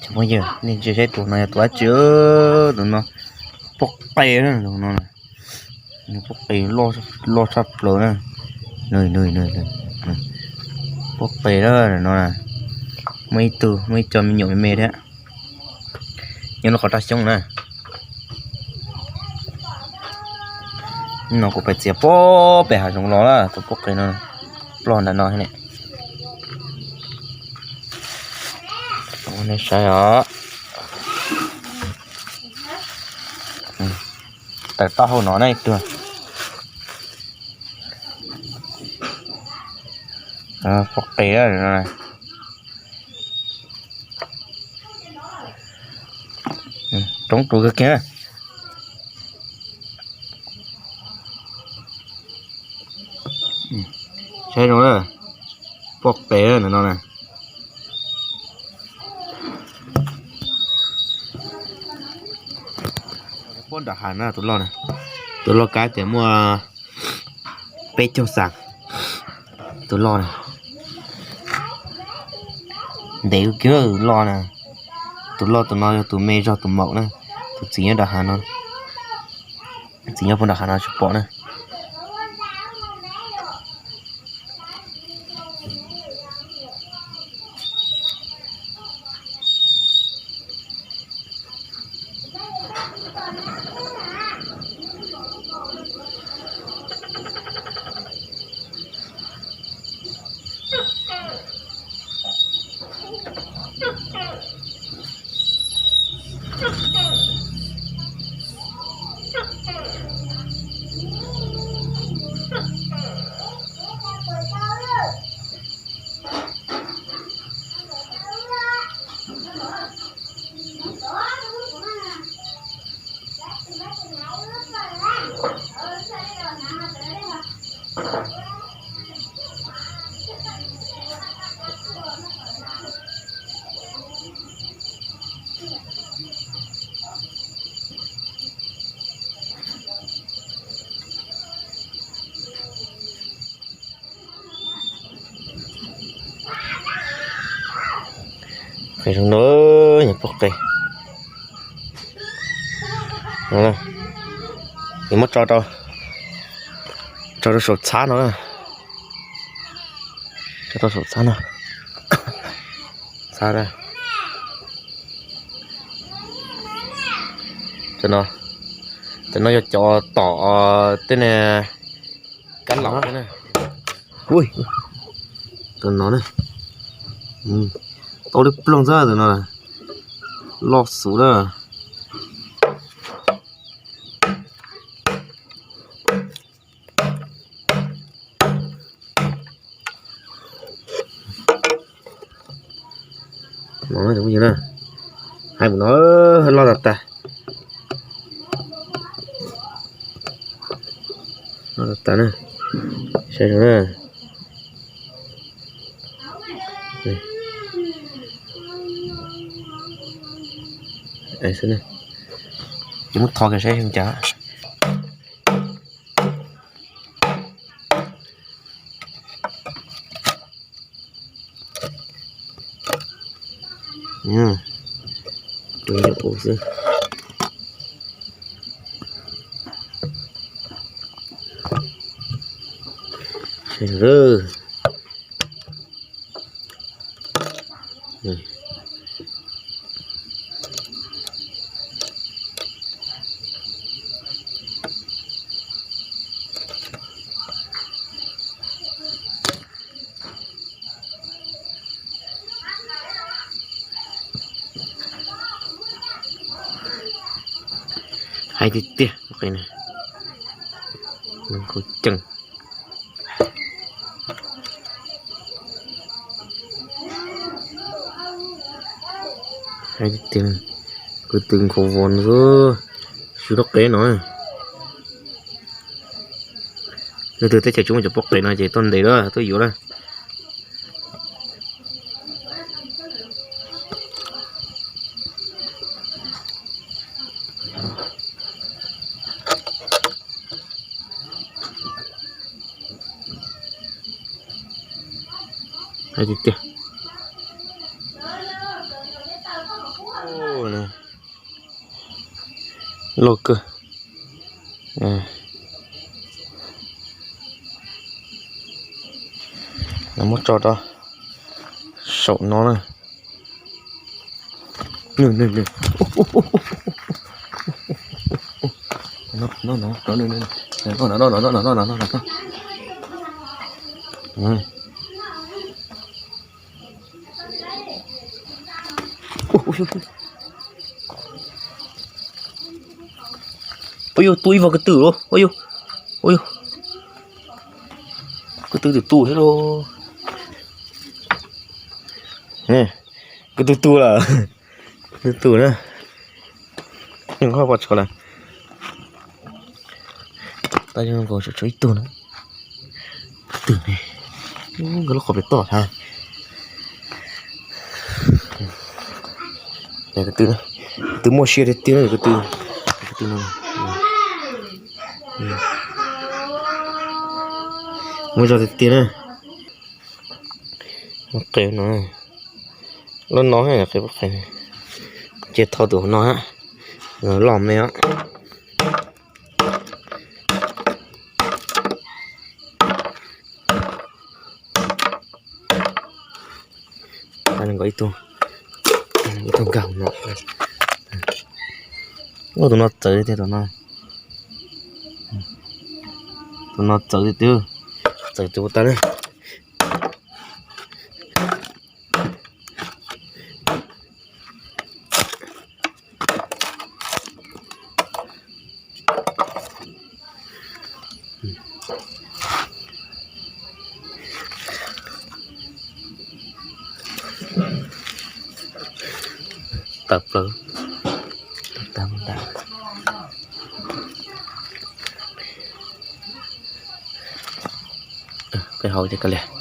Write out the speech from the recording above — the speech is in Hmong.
Cov phooj ywg, nej ntsia saib tus no yog tus dab tsi? Tus no poj qe na, tus no, poj qe loj tshaj plaws na. Poj qe na no, muaj ib tug, muaj ib co me nyuam me me thiab. Nyob rau qhov raj xyoob na. No kuv pais txiav puag pem hav zoov los na, tus poj qe no, ploj nram no ne. Nej saib os. Tawm taub hau no na ib tug. Poj qe. Roob tus kawg kiag. Saib zoo, poj qe ntawm no na. Puag nram hav na tus loj na. Tus loj kab tias muaj peb caug xas. Tus loj na. Ntev kiag loj na. Tus loj tus no yog tus me zog tus maum na. Tus txiv nyob nram hav no. Txiv nyob puag nram hav no tsis pom na. Qe zoo no, yog poj qe. Yuav muab tso rau, tso rau saum txhab no. Tso rau saum txhab no. Txhab na. Cov no, cov no yog cov tom tej niag kab laum thiab na. Ui, tus no na, tau lub ploog xwb tus no, loj xwb na. Hais mus no, loj tas tas. Loj tas tas na. Saib zoo na. Ces muab tho kiag saib zoo cas. Tus nyuam qus xwb. Hais tiag tiag, qe no, qe ceev. Hais tiag tiag, kwv tw nkhaus vos xwb, xyuas tau qe no. Leej twg teb chaws tsis muaj cov poj qe no ces tuaj ntes lawm, tuaj yuav lawm. Tiag tiag. Loj kawg. Muab tso rau saum no na. Ua yog tu ib vog ko tw los, ua yog, ua yog, ko tw twb tu thiab lauj. Ko tw tu lawm, ko tw tu na. Nws ho pom tshov lawm. Tab yog nkaus tshuav ib tug na. Twg ne? Nkawd lub qhov pem toj thiab. Ko tw, ko tw muaj siab tiag tiag na, ko tw, ko tw no. Muaj zog tiag tiag na. Muaj qe no, lub no qe, ces tho tus hauv no, loj me os. Ib tug, ib tug nkag no. Ua tus no txawv tiag tus no. Tus no txawv tiag, txawv tus tas na. Tawm plaws. Qe hauv ces kav liam.